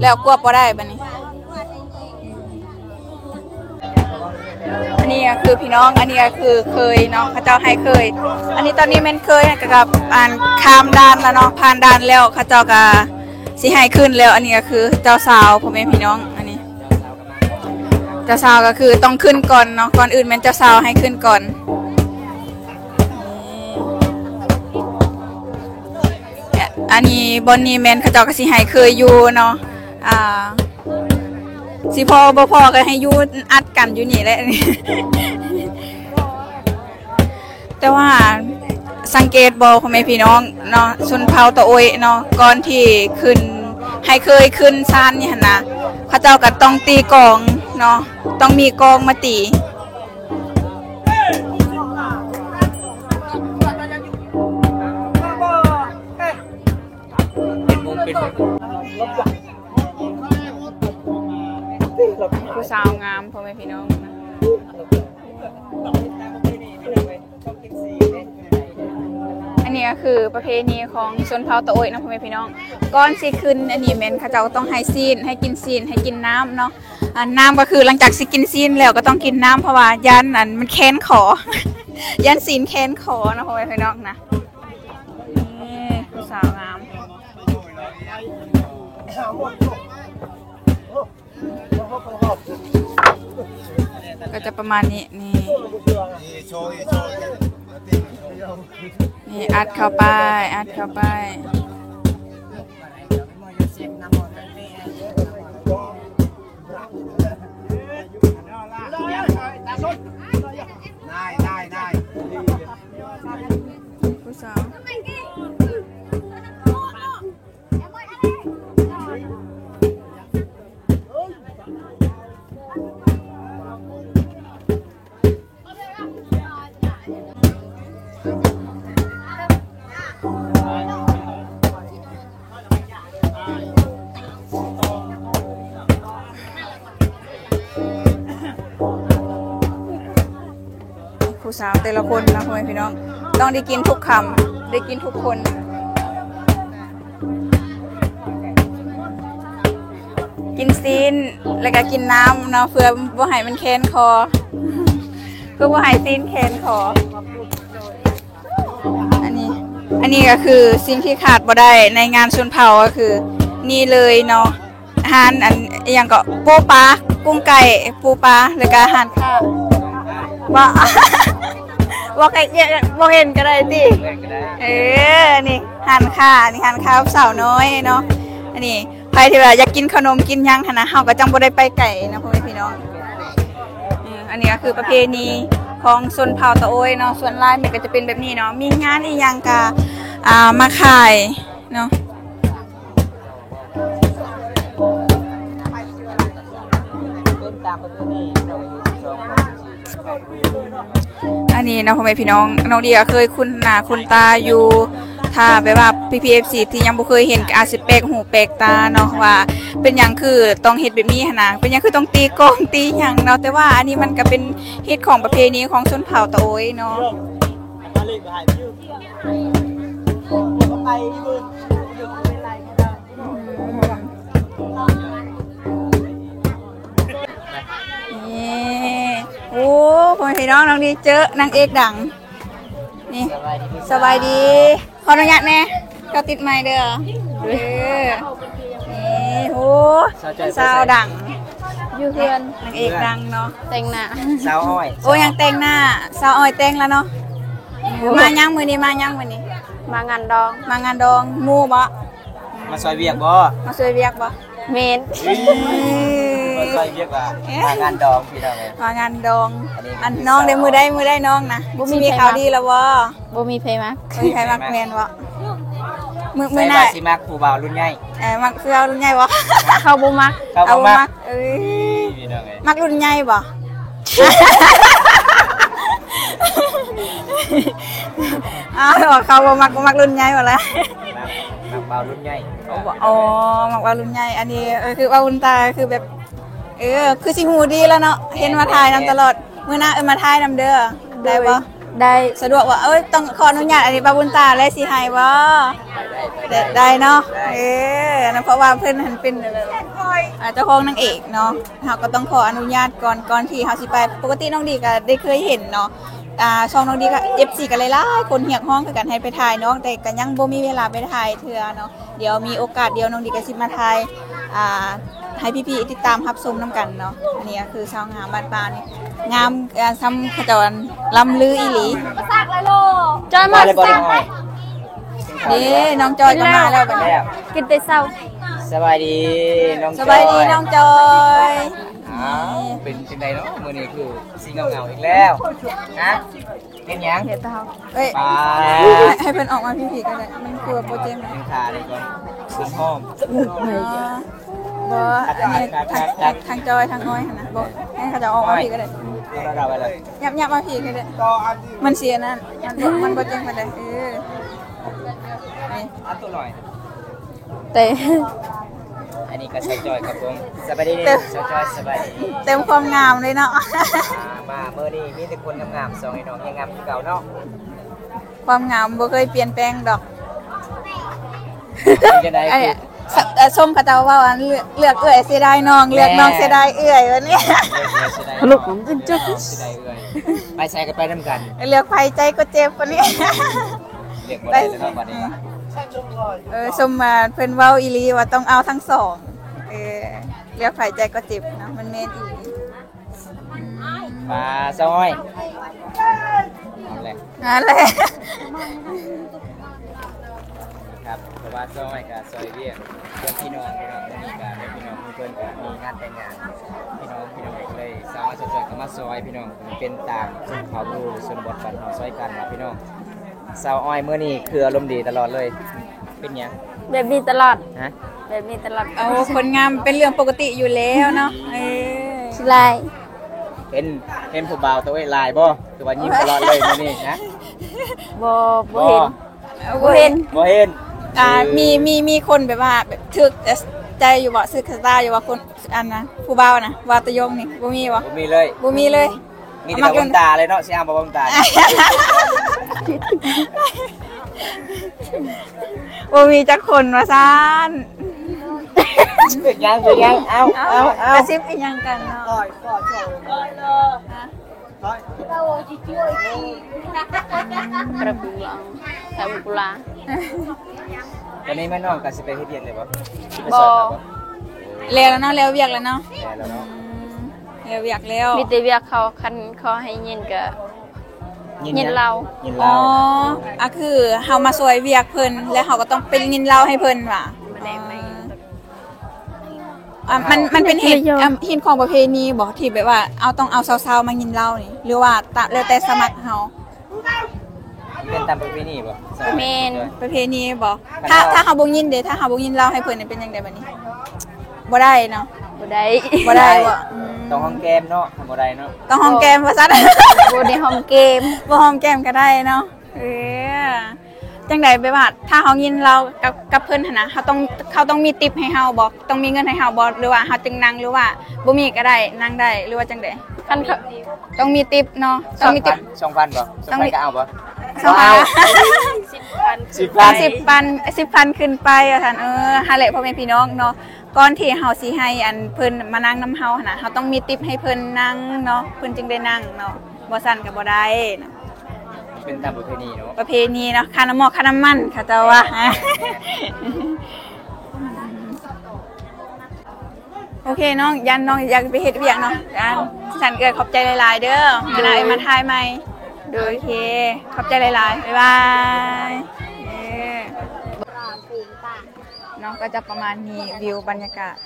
ແລ້ວກວບບໍ່ໄດ້ບັດນີ້ ອັນນີ້ກໍຄືພີ່ນ້ອງ ອັນນີ້ກໍຄືເຂີຍເນາະ ເຂົາເຈົ້າໃຫ້ເຂີຍ ອັນນີ້ຕອນນີ້ແມ່ນເຂີຍກັບ ອັນ ຂ້າມດ່ານແລ້ວເນາະ ຜ່ານດ່ານແລ້ວ ເຂົາເຈົ້າກໍຊິໃຫ້ຂຶ້ນແລ້ວ ອັນນີ້ກໍຄືເຈົ້າສາວ ພໍ່ແມ່ພີ່ນ້ອງ ອັນນີ້ ເຈົ້າສາວກໍຄືຕ້ອງຂຶ້ນກ່ອນເນາະ ກ່ອນອື່ນແມ່ນເຈົ້າສາວໃຫ້ຂຶ້ນກ່ອນ ນີ້ ອັນນີ້ບ່ອນນີ້ແມ່ນເຂົາເຈົ້າກໍຊິໃຫ້ເຂີຍຢູ່ເນາະ ອ່າ ຊິພໍບໍ່ພໍກໍໃຫ້ຢູ່ອັດກັນຢູ່ນີ້ແຫຼະ ແຕ່ວ່າສັງເກດບໍ່ ພໍ່ແມ່ພີ່ນ້ອງເນາະ ຊົນເຜົ່າຕາໂອ້ຍເນາະ ກ່ອນທີ່ຂຶ້ນ ໃຫ້ເຂີຍຂຶ້ນຊານນີ້ຫັ້ນນະ ເຂົາເຈົ້າກໍຕ້ອງຕີກອງເນາະ ຕ້ອງມີກອງມາຕີ ເປັນມຸມ ເປັນມຸມ ຜູ້ສາວງາມ ພໍ່ແມ່ພີ່ນ້ອງ ອັນນີ້ກໍຄືປະເພນີຂອງຊົນເຜົ່າຕາໂອ້ຍເນາະ ພໍ່ແມ່ພີ່ນ້ອງ ກ່ອນຊິຂຶ້ນ ອັນນີ້ແມ່ນເຂົາເຈົ້າຕ້ອງໃຫ້ຊີ້ນ ໃຫ້ກິນຊີ້ນ ໃຫ້ກິນນ້ຳເນາະ ອັນ ນ້ຳກໍຄືຫຼັງຈາກຊິກິນຊີ້ນແລ້ວກໍຕ້ອງກິນນ້ຳ ເພາະວ່າຢ້ານ ອັນ ມັນແຄ້ນຄໍ ຢ້ານຊີ້ນແຄ້ນຄໍເນາະ ພໍ່ແມ່ພີ່ນ້ອງນະ ນີ້ ຜູ້ສາວງາມ. ເປັນ ກໍຈະປະມານນີ້ ນີ້ ນີ້ ອັດເຂົ້າໄປ ອັດເຂົ້າໄປ. ຜູ້ສາວ ຜູ້ສາວແຕ່ລະຄົນນະ ພໍ່ແມ່ພີ່ນ້ອງ ຕ້ອງໄດ້ກິນທຸກຄຳ ໄດ້ກິນທຸກຄົນ. ກິນຊີ້ນ ແລ້ວກະກິນນ້ຳເນາະ ເພື່ອບໍ່ໃຫ້ມັນແຄ້ນຄໍ ເພື່ອບໍ່ໃຫ້ຊີ້ນແຄ້ນຄໍ. ອັນນີ້ ອັນນີ້ກໍຄືສິ່ງທີ່ຂາດບໍ່ໄດ້ໃນງານຊົນເຜົ່າ ກໍຄືນີ້ເລີຍເນາະ ຮ້ານອັນ ອີ່ຫຍັງເກາະ ປູປາ ກຸ້ງໄກ່ ປູປາ ແລ້ວກະຮ້ານຄ້າ ບໍ່ ບໍ່ເຫັນກໍໄດ້ຕິ. ເອີ ນີ້ຮ້ານຄ້າ ນີ້ຮ້ານຄ້າສາວນ້ອຍເນາະ ອັນນີ້ ໃຜທີ່ວ່າຢາກກິນຂະໜົມກິນຫຍັງຫັ້ນນະ ເຮົາກໍຈັ່ງບໍ່ໄດ້ໄປໄກນະ ພໍ່ແມ່ພີ່ນ້ອງ. ເອີ ອັນນີ້ກໍຄືປະເພນີຂອງຊົນເຜົ່າຕາໂອ້ຍເນາະ ສ່ວນຫຼາຍມັນກໍຈະເປັນແບບນີ້ເນາະ ມີງານອີ່ຫຍັງກໍ ອ່າ ມາຂາຍເນາະ. ອັນນີ້ເນາະ ພໍ່ແມ່ພີ່ນ້ອງ ນ້ອງເດຍເຄີຍຄຸ້ນໜ້າຄຸ້ນຕາຢູ່ ຖ້າແບບວ່າພີ່ໆ ເອັຟຊີ ທີ່ຍັງບໍ່ເຄີຍເຫັນກໍອາດຊິແປກຫູແປກຕາເນາະ ວ່າເປັນຫຍັງຄືຕ້ອງເຮັດແບບນີ້ຫັ້ນນະ ເປັນຫຍັງຄືຕ້ອງຕີກອງຕີຫຍັງເນາະ ແຕ່ວ່າອັນນີ້ມັນກໍເປັນຮີດຄອງປະເພນີຂອງຊົນເຜົ່າຕາໂອ້ຍເນາະ. ນີ້ ໂອ້ ພໍ່ແມ່ພີ່ນ້ອງ ນ້ອງດີເຈີນາງເອກດັງ ນີ້ ສະບາຍດີ ຂໍອະນຸຍາດແດ່ ເຈົ້າຕິດໄມເດີ ເອີ ນີ້ ໂອ້ ສາວດັງ ຢູ່ເຮືອນ ນາງເອກດັງເນາະ ແຕ່ງໜ້າ ສາວອ້ອຍ ໂອ້ ຍັງແຕ່ງໜ້າ ສາວອ້ອຍແຕ່ງລະເນາະ. ມາຫຍັງມື້ນີ້ ມາຫຍັງມື້ນີ້ ມາງານດອງ ມາງານດອງ ໝູ່ບໍ່? ມາຊ່ອຍວຽກບໍ່? ມາຊ່ອຍວຽກບໍ່? ແມ່ນ ມາຊ່ອຍວຽກວ່າ ເອີ ມາງານດອງພີ່ນ້ອງເອີຍ ມາງານດອງ ອັນນ້ອງເດ້ ມື້ໃດ ມື້ໃດນ້ອງນະ ບໍ່ມີ ຊິມີຂ່າວດີແລ້ວບໍ່? ບໍ່ມີໃຜມັກ ບໍ່ມີໃຜມັກແມ່ນບໍ່? ມື້ ມື້ໜ້າຊິມັກຜູ້ບ່າວລຸ້ນໃຫຍ່ ເອີ ມັກຜູ້ບ່າວລຸ້ນໃຫຍ່ບໍ່? ເຂົາບໍ່ມັກ ເຂົາບໍ່ມັກ ເອີຍ ພີ່ນ້ອງເອີຍ ມັກລຸ້ນໃຫຍ່ບໍ່? ອ້າວ ເຂົາບໍ່ມັກ ບໍ່ມັກລຸ້ນໃຫຍ່ວ່າລະ ມັກ ມັກບ່າວລຸ້ນໃຫຍ່ ອໍ ມັກບ່າວລຸ້ນໃຫຍ່ ອັນນີ້ ເອີ ຄືວ່າບຸນຕາ ຄືແບບ ເອີ ຄືຊິຮູ້ດີລະເນາະ ເຫັນມາຖ່າຍນຳຕະຫຼອດ ມື້ໜ້າເອີ້ນມາຖ່າຍນຳເດີ ໄດ້ບໍ່? ໄດ້ ສະດວກບໍ່? ເອີຍ ຕ້ອງຂໍອະນຸຍາດ ອັນນີ້ບ່າວບຸນຕາແລະ ຊິໃຫ້ບໍ່? ໄດ້ ໄດ້ເນາະ ເອີ ເພາະວ່າເພິ່ນຫັ້ນເປັນ ເຈົ້າຂອງນາງເອກເນາະ ເຮົາກໍຕ້ອງຂໍອະນຸຍາດກ່ອນ ກ່ອນທີ່ເຮົາຊິໄປ ປົກກະຕິນ້ອງດີກໍໄດ້ເຄີຍເຫັນເນາະ ອ່າ ຊ່ອງນ້ອງດີກໍ ເອັຟຊີ ກໍຫຼາຍໆຄົນຮຽກຮ້ອງຄືກັນໃຫ້ໄປຖ່າຍນ້ອງ ແຕ່ກໍຍັງບໍ່ມີເວລາໄປຖ່າຍເທື່ອເນາະ ດຽວມີໂອກາດ ດຽວນ້ອງດີກໍຊິມາຖ່າຍ ອ່າ ໃຫ້ພີ່ໆຕິດຕາມຮັບຊົມນຳກັນເນາະ ອັນນີ້ກໍຄືສາວງາມບ້ານປ່ານີ້ ງາມ ອ່າ ສ່ຳເຂົາເຈົ້າ ອ່າ ລ່ຳລືອີ່ຫຼີ ຈອຍມາ ມາແລ້ວບໍ່ນ້ອງອ້ອຍ? ເດ້ ນ້ອງຈອຍກໍມາແລ້ວບັດນີ້ ກິນແຕ່ເຊົ້າ ສະບາຍດີນ້ອງຈອຍ ສະບາຍດີນ້ອງຈອຍ ອ້າວ ເປັນຈັ່ງໃດເນາະ ມື້ນີ້ຄືຊິເຫງົາໆອີກແລ້ວ ຮະ? ເຮັດຫຍັງ? ເຮັດເຕົາ ເອີຍ ໃຫ້ເພິ່ນອອກມາພີ້ໆກໍໄດ້ ມັນຄືວ່າບໍ່ແຈ້ງ ກິນຂານີ້ກ່ອນ ມັນຫອມ ບໍ່ ອັນນີ້ທາງ ທາງຈອຍ ທາງອ້ອຍຫັ້ນນະ ບໍ່ ໃຫ້ເຂົາເຈົ້າອອກມາພີ້ກໍໄດ້ ຍັບໆມາພີ້ກໍໄດ້ ມັນຊິອັນນັ້ນ ມັນບໍ່ ມັນບໍ່ແຈ້ງປານໃດ ເອີ ນີ້ ອັນໂຕນ້ອຍ ເຕັມ ອັນນີ້ກໍສາວຈອຍກັບຜົມ ສະບາຍດີ ເຕັມ ສາວຈອຍ ສະບາຍດີ ເຕັມຄວາມງາມເລີຍເນາະ ມາ ມາມື້ນີ້ມີແຕ່ຄົນງາມໆ ສອງໄອ້ນ້ອງຍັງງາມຄືເກົ່າເນາະ ຄວາມງາມບໍ່ເຄີຍປ່ຽນແປງດອກ ເປັນຈັ່ງໃດ ອັນນີ້ ຊົມເຂົາເຈົ້າເວົ້າ ອັນ ເລືອກ ເລືອກເອື້ອຍເສຍດາຍນ້ອງ ເລືອກນ້ອງເສຍດາຍເອື້ອຍ ບັດນີ້ ເລືອກເອື້ອຍເສຍດາຍນ້ອງ ເລືອກໃຜໃສ່ກໍໄປນຳກັນ ເລືອກໃຜໃຈກໍເຈັບ ບັດນີ້ ເລືອກບໍ່ໄດ້ແລ້ວເນາະບັດນີ້ ເອີ ຊົມວ່າເພິ່ນເວົ້າອີ່ຫຼີວ່າຕ້ອງເອົາທັງສອງ ເອີ ເລືອກໃຜໃຈກໍເຈັບເນາະ ມັນແມ່ນອີ່ຫຼີ ປາຊາວອ້ອຍ ເອົາແຫຼະ ນັ້ນແຫຼະ ຄັບ ເພາະວ່າຊາວອ້ອຍກະຊ່ອຍວຽກເພື່ອນພີ່ນ້ອງ ພີ່ນ້ອງ ມື້ນີ້ກະເພື່ອນພີ່ນ້ອງ ເພິ່ນກະມີງານແຕ່ງງານ ພີ່ນ້ອງ ພີ່ນ້ອງ ກະເລີຍສາມາດຊ່ອຍໆ ເຂົ້າມາຊ່ອຍ ພີ່ນ້ອງ ເປັນຕາມຊົນເຜົ່າຢູ່ຊົນນະບົດບ້ານເຮົາຊ່ອຍກັນລະ ພີ່ນ້ອງ. ຊາວອ້ອຍມື້ນີ້ຄືອາລົມດີຕະຫຼອດເລີຍ ເປັນຫຍັງ? ແບບນີ້ຕະຫຼອດ ຮະ? ແບບນີ້ຕະຫຼອດ. ໂອ້ ຄົນງາມເປັນເລື່ອງປົກກະຕິຢູ່ແລ້ວເນາະ. ເອີ ຂີ້ລາຍ ເຫັນ ເຫັນຜູ້ບ່າວໂຕເອກຫຼາຍບໍ່? ຄືວ່າຍິ້ມຕະຫຼອດເລີຍມື້ນີ້ນະ. ບໍ່ ບໍ່ເຫັນ ບໍ່ເຫັນ ບໍ່ເຫັນ. ອ່າ ມີ ມີ ມີຄົນແບບວ່າ ແບບຖືກໃຈຢູ່ບໍ່? ຖືກຊະຕາຢູ່ບໍ່? ຄົນ ອັນນະ ຜູ້ບ່າວນະ ວ່າຕາຢອງນີ້ ບໍ່ມີບໍ່? ບໍ່ມີເລີຍ ບໍ່ມີເລີຍ. ມີແຕ່ເບິ່ງຕາເລີຍເນາະ ຊິອ້າງບໍ່ເບິ່ງຕາ. ບໍ່ມີຈັກຄົນວ່າຊັ້ນ. ເປັນຫຍັງ ເປັນຫຍັງ? ເອົາ ເອົາ ເອົາ ກະຊິບອີ່ຫຍັງກັນເນາະ? ປະບູ ເອົາ ແຊມກຸລາ. ຕອນນີ້ແມ່ນ້ອງກະຊິໄປເຮັດວຽກແລ້ວບໍ່? ບໍ່ ແລ້ວແລ້ວເນາະ ແລ້ວວຽກແລ້ວເນາະ. ແລ້ວແລ້ວເນາະ ອືມ ແລ້ວວຽກແລ້ວ ມີແຕ່ວຽກເຂົາ ຄັນເຂົາໃຫ້ຍິນກະ ຍິນ ຍິນເລົ່າ ຍິນເຫຼົ້າ. ອໍ ອາ ຄືເຮົາມາຊ່ວຍວຽກເພິ່ນ ແລ້ວເຮົາກະຕ້ອງໄປຍິນເລົ່າໃຫ້ເພິ່ນວ່າ ບໍ່ໄດ້ໄປ. ອໍ ອາ ມັນ ມັນເປັນຮີດ ຮີດຂອງປະເພນີບໍ່ ທີ່ແບບວ່າເຮົາຕ້ອງເອົາຊາວໆມາຍິນເລົ່ານີ້ ຫຼືວ່າຕາມ ແລ້ວແຕ່ສະໝັກເຮົາ? ເປັນຕາມປະເພນີບໍ່? ແມ່ນ ປະເພນີບໍ່? ຖ້າ ຖ້າເຮົາບໍ່ຍິນເດ ຖ້າເຮົາບໍ່ຍິນເລົ່າໃຫ້ເພິ່ນນີ້ ເປັນຈັ່ງໃດບາດນີ້? ບໍ່ໄດ້ເນາະ ບໍ່ໄດ້ ບໍ່ໄດ້ບໍ່? ອືມ ຕ້ອງຫອມແກ້ມເນາະ ບໍ່ໄດ້ເນາະ ຕ້ອງຫອມແກ້ມວ່າຊັ້ນ. ບໍ່ໄດ້ຫອມແກ້ມ ບໍ່ຫອມແກ້ມກະໄດ້ເນາະ. ເອີ ຈັ່ງໃດ ແບບວ່າຖ້າເຮົາຍິນເລົ່າກັບ ກັບເພິ່ນຫັ້ນນະ ເຮົາຕ້ອງ ເຂົາຕ້ອງມີຕິບໃຫ້ເຮົາບໍ່? ຕ້ອງມີເງິນໃຫ້ເຮົາບໍ່? ຫຼືວ່າເຮົາຈຶ່ງນັ່ງ ຫຼືວ່າບໍ່ມີກະໄດ້ ນັ່ງໄດ້ ຫຼືວ່າຈັ່ງໃດ? ຄັນເຂົາ ຕ້ອງມີຕິບເນາະ ຕ້ອງມີຕິບ. ສອງພັນ ສອງພັນບໍ່? ສອງພັນກະເອົາບໍ່? ສອງພັນ ສິບພັນ ສິບພັນ ສິບພັນຂຶ້ນໄປວ່າຊັ້ນ. ເອີ ຫັ້ນແຫຼະ ພໍ່ແມ່ພີ່ນ້ອງເນາະ ກ່ອນທີ່ເຮົາຊິໃຫ້ອັນເພິ່ນມານັ່ງນຳເຮົາຫັ້ນນະ ເຮົາຕ້ອງມີຕິບໃຫ້ເພິ່ນນັ່ງເນາະ ເພິ່ນຈຶ່ງໄດ້ນັ່ງເນາະ ບໍ່ຊັ້ນກະບໍ່ໄດ້ເນາະ. ເປັນຕາມປະເພນີເນາະ ປະເພນີເນາະ ຄ່ານ້ຳໝອກຄ່ານ້ຳມັນເຂົາເຈົ້າວ່າ. ໂອເຄນ້ອງ ຢ້ານນ້ອງຢາກໄປເຮັດວຽກເນາະ. ອັນ ຊັ້ນເອື້ອຍຂອບໃຈຫຼາຍໆເດີ ມື້ໜ້າເອື້ອຍມາຖ່າຍໃໝ່. ໂດຍ ໂອເຄ ຂອບໃຈຫຼາຍໆ ບາຍບາຍ. ເອີ ເນາະ ກະຈະປະມານນີ້ ວິວບັນຍາກາດ.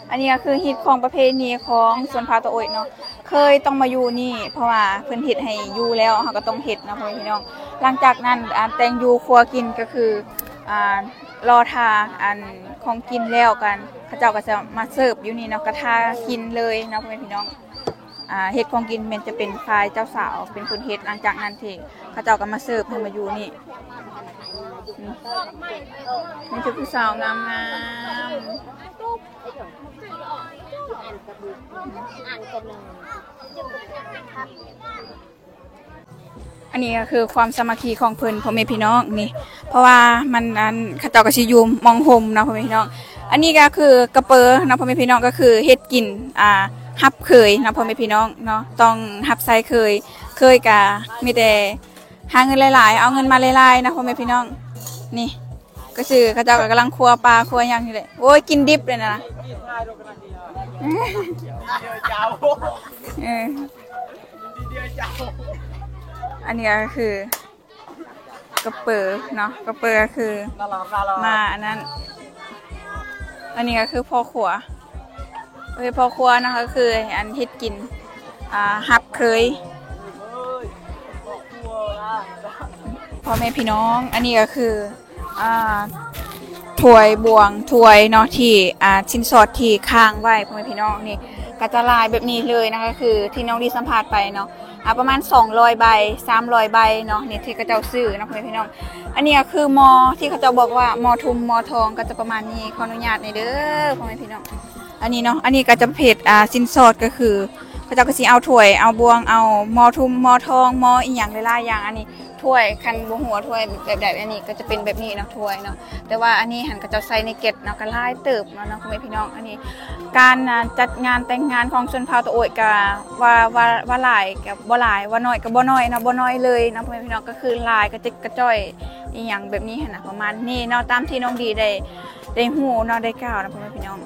ອັນນີ້ກະຄືຮີດຄອງປະເພນີຂອງຊົນເຜົ່າຕາໂອຍເນາະ ເຄີຍຕ້ອງມາຢູ່ນີ້ ເພາະວ່າເພິ່ນເຮັດໃຫ້ຢູ່ແລ້ວ ເຮົາກະຕ້ອງເຮັດເນາະ ພໍ່ແມ່ພີ່ນ້ອງ. ຫຼັງຈາກນັ້ນ ອັນແຕ່ງຢູ່ຄົວກິນກະຄື ອ່າ ລໍຖ້າອັນຂອງກິນແລ້ວກັນ ເຂົາເຈົ້າກະຈະມາເສີບຢູ່ນີ້ເນາະ ກະຖ້າກິນເລີຍເນາະ ພໍ່ແມ່ພີ່ນ້ອງ. ອ່າ ເຮັດຂອງກິນແມ່ນຈະເປັນຝ່າຍເຈົ້າສາວເປັນຄົນເຮັດ ຫຼັງຈາກນັ້ນທີ່ເຂົາເຈົ້າກະມາເສີບໃຫ້ມາຢູ່ນີ້. ອືມ ມີແຕ່ຜູ້ສາວງາມໆ. ອັນນີ້ກະຄືຄວາມສາມັກຄີຂອງເພິ່ນ ພໍ່ແມ່ພີ່ນ້ອງນີ້ ເພາະວ່າມັນ ອັນ ເຂົາເຈົ້າກະຊິຢູ່ໝ່ອງຮົ່ມເນາະ ພໍ່ແມ່ພີ່ນ້ອງ. ອັນນີ້ກະຄືກະເປີເນາະ ພໍ່ແມ່ພີ່ນ້ອງ ກະຄືເຮັດກິນ ອ່າ ຮັບເຂີຍເນາະ ພໍ່ແມ່ພີ່ນ້ອງເນາະ ຕ້ອງຮັບໃຊ້ເຂີຍ. ເຂີຍກະມີແຕ່ຫາເງິນຫຼາຍໆ ເອົາເງິນມາຫຼາຍໆເນາະ ພໍ່ແມ່ພີ່ນ້ອງ. ນີ້ກະຄືເຂົາເຈົ້າກະກຳລັງຂົ້ວປາຂົ້ວຫຍັງນີ້ແຫຼະ. ໂອ້ຍ ກິນດິບເລີຍນະ. ເອີ ອັນນີ້ກະຄື ກະເປີເນາະ ກະເປີກະຄືມາອັນນັ້ນ. ອັນນີ້ກະຄືພໍ່ຄົວ ໂອເຄ ພໍ່ຄົວເນາະ ກະຄືອັນເຮັດກິນ ອ່າ ຮັບເຂີຍ ພໍ່ແມ່ພີ່ນ້ອງ. ອັນນີ້ກະຄື ອ່າ ຖ້ວຍບ່ວງຖ້ວຍເນາະ ທີ່ ອ່າ ສິນສອດທີ່ຄ້າງໄວ້ ພໍ່ແມ່ພີ່ນ້ອງ. ນີ້ກະຈະຫຼາຍແບບນີ້ເລີຍນະ ກະຄືທີ່ນ້ອງດີສຳພາດໄປເນາະ ອ່າ ປະມານສອງຮ້ອຍໃບ ສາມຮ້ອຍໃບເນາະ ນີ້ທີ່ເຂົາເຈົ້າຊື້ເນາະ ພໍ່ແມ່ພີ່ນ້ອງ. ອັນນີ້ກະຄືໝໍ້ທີ່ເຂົາເຈົ້າບອກວ່າໝໍ້ທຸ່ມໝໍ້ທອງ ກະຈະປະມານນີ້ ຂໍອະນຸຍາດແດ່ເດີ ພໍ່ແມ່ພີ່ນ້ອງ. ອັນນີ້ເນາະ ອັນນີ້ກະຈະເປັນ ອ່າ ສິນສອດ ກະຄືເຂົາເຈົ້າກະຊິເອົາຖ້ວຍ ເອົາບ່ວງ ເອົາໝໍ້ທຸ່ມໝໍ້ທອງ ໝໍ້ອີ່ຫຍັງຫຼາຍໆຢ່າງ. ອັນນີ້ ຖ້ວຍ ຄັນບໍ່ຮູ້ວ່າຖ້ວຍແບບໃດ ອັນນີ້ກະຈະເປັນແບບນີ້ເນາະ ຖ້ວຍເນາະ ແຕ່ວ່າອັນນີ້ຫັ້ນເຂົາເຈົ້າໃສ່ໃນເກັດເນາະ ກະຫຼາຍເຕີບເນາະ ເນາະ ພໍ່ແມ່ພີ່ນ້ອງ. ອັນນີ້ການ ອ່າ ຈັດງານແຕ່ງງານຂອງຊົນເຜົ່າຕາໂອຍກະວ່າ ວ່າ ວ່າຫຼາຍກະບໍ່ຫຼາຍ ວ່າໜ້ອຍກະບໍ່ໜ້ອຍເນາະ ບໍ່ໜ້ອຍເລີຍເນາະ ພໍ່ແມ່ພີ່ນ້ອງ. ກະຄືຫຼາຍກະຈິກກະຈ່ອຍອີ່ຫຍັງແບບນີ້ຫັ້ນນະ ປະມານນີ້ເນາະ ຕາມທີ່ນ້ອງດີໄດ້ ໄດ້ຮູ້ເນາະ ໄດ້ກ່າວນະ ພໍ່ແມ່ພີ່ນ້ອງ.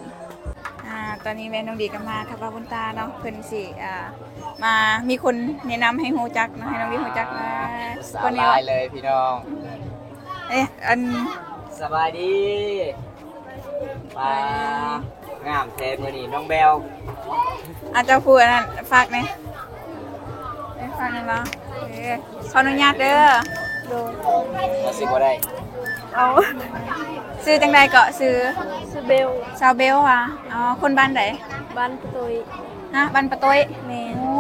ອ່າ ຕອນນີ້ແມ່ນ້ອງດີກໍມາກັບບ່າວບຸນຕາເນາະ ເພິ່ນຊິ ອ່າ ມາ ມີຄົນແນະນຳໃຫ້ຮູ້ຈັກເນາະ ໃຫ້ນ້ອງດີຮູ້ຈັກວ່າ ສາວຫຼາຍເລີຍພີ່ນ້ອງ. ເອະ ອັນ ສະບາຍດີ. ປາ ງາມແທ້ມື້ນີ້ນ້ອງແບວ. ອາ ເຈົ້າຜູ້ອັນນັ້ນຝາກແດ່ ໄດ້ຟັງແລ້ວບໍ່? ເອີ ຂໍອະນຸຍາດເດີ. ໂດຍ ວ່າຊິບໍ່ໄດ້. ເອົາ ຊື່ຈັ່ງໃດເກາະ? ຊື່ ຊື່ເບວ. ສາວເບວຫວາ? ອໍ ຄົນບ້ານໃດ? ບ້ານປະໂຕຍ. ຮະ? ບ້ານປະໂຕຍ? ແມ່ນ. ໂອ້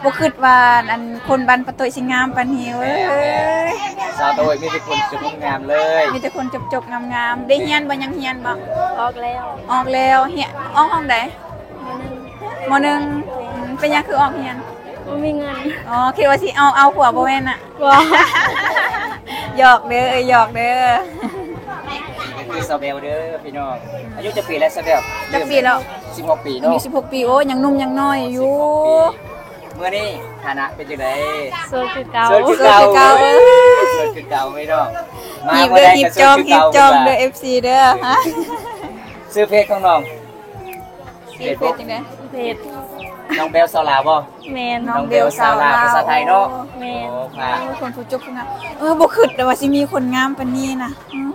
ບໍ່ຄິດວ່າ ອັນ ຄົນບ້ານປະໂຕຍຊິງາມປານນີ້ເວີຍ. ແມ່ນໆ ສາວໂຕຍມີແຕ່ຄົນຈົບງາມເລີຍ. ມີແຕ່ຄົນຈົບໆງາມໆ. ໄດ້ຮຽນບໍ່? ຍັງຮຽນບໍ່? ອອກແລ້ວ. ອອກແລ້ວ. ຮຽນ ອອກຫ້ອງໃດ? ມໍໜຶ່ງ. ມໍໜຶ່ງ. ອືມ ເປັນຫຍັງຄືອອກຮຽນ? ບໍ່ມີເງິນ. ອໍ ຄິດວ່າຊິເອົາ ເອົາຜົວບໍ່ແມ່ນນະ? ບໍ່. ຫຍອກເດີ ເອີຍ ຫຍອກເດີ. ນີ້ຄືສາວແບວເດີພີ່ນ້ອງ. ອາຍຸຈັກປີແລ້ວສາວແບວ? ຈັກປີແລ້ວ? ສິບຫົກປີເນາະ. ອາຍຸສິບຫົກປີ. ໂອ້ ຍັງໜຸ່ມຍັງນ້ອຍຢູ່. ສິບຫົກປີ. ມື້ນີ້ຖານະເປັນຈັ່ງໃດ? ໂສດຄືເກົ່າ. ໂສດຄືເກົ່າ. ໂສດຄືເກົ່າເວີຍ. ໂສດຄືເກົ່າພີ່ນ້ອງ. ມາເມື່ອໃດກໍໂສດຄືເກົ່າ. ຮີບເດີ ຮີບຈ່ອງເດີ ເອັຟຊີເດີ. ຊື່ເພຈຂອງນ້ອງ? ເພຈ ເພຈຈັ່ງໃດ? ເພຈນ້ອງແບວສາວລາວບໍ່? ແມ່ນ. ນ້ອງແບວສາວລາວ ພາສາໄທເນາະ. ແມ່ນ. ໂອ້ ຄົນຜູ້ຈົບງາມ. ເອີ ບໍ່ຄິດເລີຍວ່າຊິມີຄົນງາມປານນີ້ນະ. ອືມ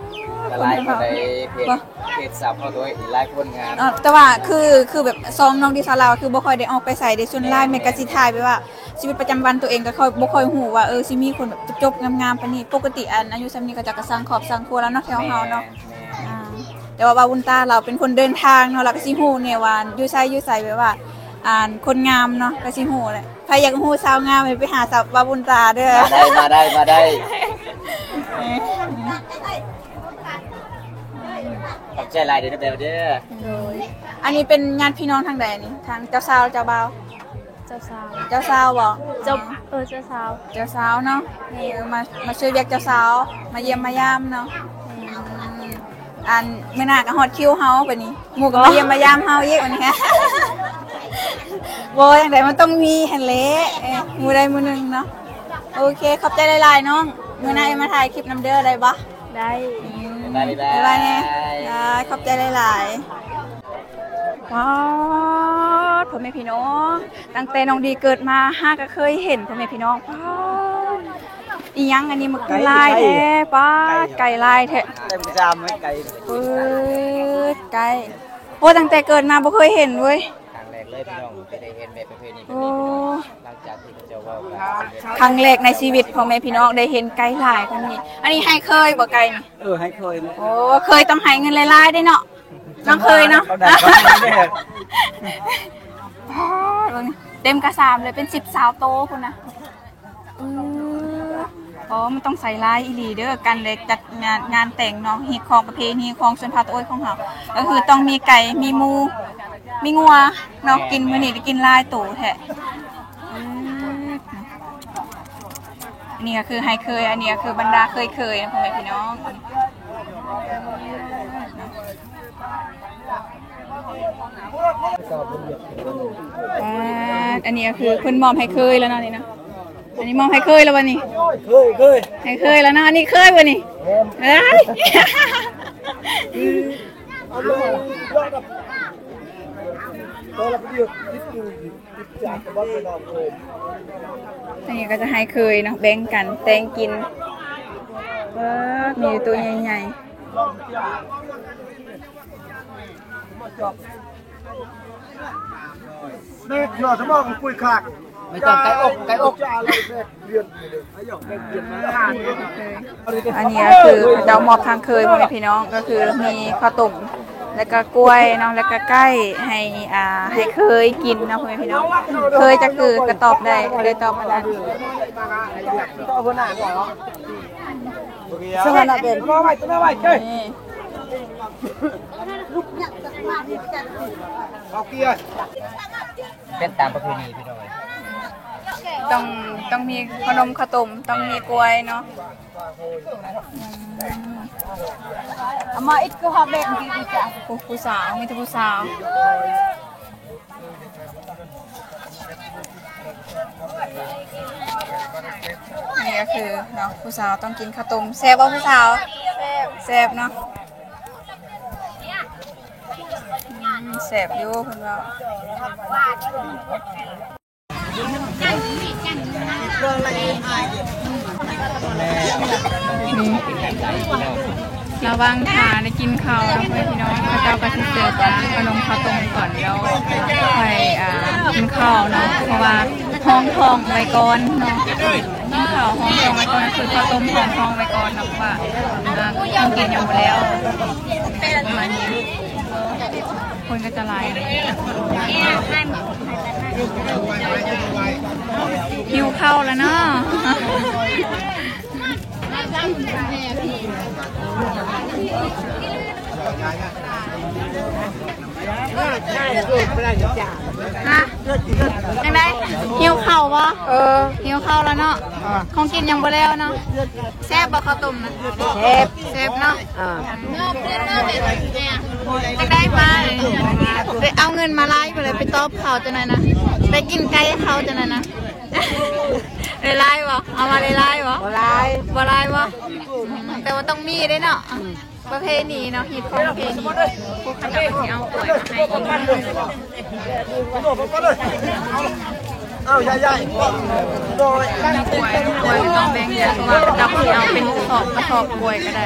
ກໍຫຼາຍຄົນໃດ ເພຈ ເພຈສາວເຮົາໂຕຍຫຼາຍຄົນງາມ. ເອີ ແຕ່ວ່າຄື ຄືແບບຊ່ອງນ້ອງດີສາວລາວ ຄືບໍ່ຄ່ອຍໄດ້ອອກໄປໃສເດ້. ສ່ວນຫຼາຍແມ່ນກໍຊິຖ່າຍແບບວ່າຊີວິດປະຈຳວັນຕົວເອງ ກໍຄ່ອຍ ບໍ່ຄ່ອຍຮູ້ວ່າ ເອີ ຊິມີຄົນແບບຈົບໆງາມໆປານນີ້. ປົກກະຕິອັນອາຍຸສ່ຳນີ້ ເຂົາເຈົ້າກໍສ້າງຄອບສ້າງຄົວແລ້ວເນາະ ແຖວເຮົາເນາະ. ແມ່ນ. ອ່າ ແຕ່ວ່າບ່າວບຸນຕາລາວເປັນຄົນເດີນທາງເນາະ ລາວກໍຊິຮູ້ແນ່ວ່າຢູ່ໃສຢູ່ໃສ ແບບວ່າ ອັນ ຄົນງາມເນາະ ກໍຊິຮູ້ແຫຼະ. ໃຜຢາກຮູ້ສາວງາມ ໃຫ້ໄປຫາສາວ ບ່າວບຸນຕາເດີ. ມາໄດ້ ມາໄດ້ ມາໄດ້. ຂອບໃຈຫຼາຍເດີແບວເດີ. ໂດຍ. ອັນນີ້ເປັນຍາດພີ່ນ້ອງທາງໃດນີ້? ທາງເຈົ້າສາວ ເຈົ້າບ່າວ? ເຈົ້າສາວ. ເຈົ້າສາວບໍ່? ເຈົ້າ ເອີ ເຈົ້າສາວ. ເຈົ້າສາວເນາະ. ແມ່ນ. ເອີ ມາ ມາຊ່ວຍວຽກເຈົ້າສາວ ມາຢ້ຽມມາຢາມເນາະ. ແມ່ນ. ອືມ ອັນ ມື້ໜ້າກໍຮອດຄິວເຮົາບັດນີ້ ໝູ່ກໍມາຢ້ຽມມາຢາມເຮົາອີກບັດນີ້. ບໍ່ ຈັ່ງໃດມັນຕ້ອງມີຫັ້ນແຫຼະ ເອີ ມື້ໃດມື້ໜຶ່ງເນາະ. ໂອເຄ ຂອບໃຈຫຼາຍໆນ້ອງ. ມື້ໜ້າເອີຍມາຖ່າຍຄລິບນຳເດີ ໄດ້ບໍ່? ໄດ້. ອືມ ບາຍບາຍ. ບາຍບາຍແນ່. ໄດ້ ຂອບໃຈຫຼາຍໆ. ປາດ ພໍ່ແມ່ພີ່ນ້ອງ ຕັ້ງແຕ່ນ້ອງດີເກີດມາ ຫາກໍເຄີຍເຫັນ ພໍ່ແມ່ພີ່ນ້ອງ. ປາດ ອີຫຍັງອັນນີ້ ໝາກຫຼາຍແທ້. ປາດ ໄກ່ຫຼາຍແທ້. ເຕັມຊາມໄກ່. ເປີດໄກ່. ໂອ້ ຕັ້ງແຕ່ເກີດມາບໍ່ເຄີຍເຫັນເວີຍ. ຄັ້ງແລກເລີຍພີ່ນ້ອງ ທີ່ໄດ້ເຫັນແບບປະເພນີແບບນີ້. ໂອ້ ພີ່ນ້ອງ ຫຼັງຈາກທີ່ເຂົາເຈົ້າເວົ້າກັນ ຄັ້ງແລກໃນຊີວິດ ພໍ່ແມ່ພີ່ນ້ອງ ໄດ້ເຫັນໄກ່ຫຼາຍປານນີ້. ອັນນີ້ໃຫ້ເຄີຍບໍ່ໄກ່ນີ້? ເອີ ໃຫ້ເຄີຍ. ໂອ້ ເຄີຍຕ້ອງໃຫ້ເງິນຫຼາຍໆເດ້ເນາະ ນ້ອງເຄີຍເນາະ. ເອົາໄດ້ ເອົາໄດ້. ປາດ ເບິ່ງ ເຕັມກະສາມເລີຍ ເປັນສິບ ຊາວໂຕພຸ້ນນະ. ອືມ ອໍ ມັນຕ້ອງໃສ່ຫຼາຍອີ່ຫຼີເດີ ການໄດ້ຈັດງານ ງານແຕ່ງເນາະ ຮີດຄອງປະເພນີຂອງຊົນເຜົ່າຕາໂອ້ຍຂອງເຮົາ ກໍຄືຕ້ອງມີໄກ່ ມີໝູ ມີງົວເນາະ. ແມ່ນ ກິນມື້ນີ້ໄດ້ກິນຫຼາຍໂຕແທ້. ອືມ ອັນນີ້ກໍຄືໃຫ້ເຄີຍ ອັນນີ້ກໍຄືບັນດາເຄີຍໆ ພໍ່ແມ່ພີ່ນ້ອງ. ອ່າ ອັນນີ້ກໍຄືເພິ່ນມອບໃຫ້ເຄີຍແລ້ວເນາະນີ້ເນາະ. ອັນນີ້ມອບໃຫ້ເຄີຍແລ້ວບໍ່ນີ້? ເຄີຍ ເຄີຍ ໃຫ້ເຄີຍແລ້ວເນາະ. ອັນນີ້ເຄີຍບໍ່ນີ້? ແມ່ນ. ເອີຍ ອັນນີ້ກໍຈະໃຫ້ເຄີຍເນາະ ແບ່ງກັນແຕ່ງກິນ. ເອີ ມີໂຕໃຫຍ່ໆ. ແມ່ນເນາະ ສະໝອງປຸຍຄາກ ແມ່ນ ໄກ່ອົກ ໄກ່ອົກ. ອັນນີ້ກໍຄືເຈົ້າມອບທາງເຄີຍ ພໍ່ແມ່ພີ່ນ້ອງ ກໍຄືມີເຂົ້າຕົ້ມ ແລ້ວກໍກ້ວຍເນາະ ແລ້ວກໍໄກ່ໃຫ້ ອ່າ ໃຫ້ເຄີຍກິນເນາະ ພໍ່ແມ່ພີ່ນ້ອງ. ເຄີຍຈັກຄືກໍຕອບໄດ້ ເຄີຍຕອບອັນນັ້ນ. ສະຫະນະເປັນ ນີ້ ເປັນຕາມປະເພນີພີ່ນ້ອງເອີຍ. ຕ້ອງ ຕ້ອງມີຂະໜົມເຂົ້າຕົ້ມ ຕ້ອງມີກ້ວຍເນາະ. ອືມ ເອົາມາອີກຄືຮອບແບບນີ້. ໂອ້ ຜູ້ສາວ ມີແຕ່ຜູ້ສາວ. ນີ້ກໍຄືເນາະ ຜູ້ສາວຕ້ອງກິນເຂົ້າຕົ້ມ. ແຊບບໍ່ຜູ້ສາວ? ແຊບ ແຊບເນາະ. ອືມ ແຊ ແຊບຢູ່ເພິ່ນເວົ້າ. ນີ້ ລະຫວ່າງຖ້າໄດ້ກິນເຂົ້າເນາະ ພໍ່ແມ່ພີ່ນ້ອງ ເຂົາເຈົ້າກໍຊິເສີບ ອາ ຂະໜົມເຂົ້າຕົ້ມກ່ອນ ແລ້ວຄ່ອຍ ອາ ກິນເຂົ້າເນາະ ເພາະວ່າຮອງທ້ອງໄວ້ກ່ອນເນາະ ກິນເຂົ້າຮອງທ້ອງໄວ້ກ່ອນ ຄືເຂົ້າຕົ້ມຮອງທ້ອງໄວ້ກ່ອນເນາະ ເພາະວ່າ ອາ ຂອງກິນຍັງບໍ່ແລ້ວ ປະມານນີ້. ຄົນກໍຈະຫຼາຍ ຫິວເຂົ້າແລ້ວເນາະ. ຮະ? ຈັ່ງໃດ? ຫິວເຂົ້າບໍ່? ເອີ ຫິວເຂົ້າແລ້ວເນາະ. ຂອງກິນຍັງບໍ່ແລ້ວເນາະ. ແຊບບໍ່ເຂົ້າຕົ້ມນະ? ແຊບ ແຊບເນາະ. ເອີ ຈັ່ງໃດມາ ໄປເອົາເງິນມາຫຼາຍບໍ່ ໄປຕອບເຂົາຈັ່ງໃດນະ ໄປກິນໄກ່ເຂົາຈັ່ງໃດນະ. ໄດ້ຫຼາຍບໍ່? ເອົາມາໄດ້ຫຼາຍບໍ່? ບໍ່ຫຼາຍ ບໍ່ຫຼາຍບໍ່? ແຕ່ວ່າຕ້ອງມີເດ້ເນາະ ປະເພນີເນາະ ຮີດຄອງປະເພນີ. ພວກເຂົາເຈົ້າກໍຊິເອົາກ້ວຍມາໃຫ້ອີກ ເອົາໃຫຍ່ໆ ກ້ວຍ ກ້ວຍຕ້ອງແບ່ງແຍກ ເພາະວ່າເຂົາເຈົ້າຊິເອົາເປັນກະສອບ ກະສອບກ້ວຍກໍໄດ້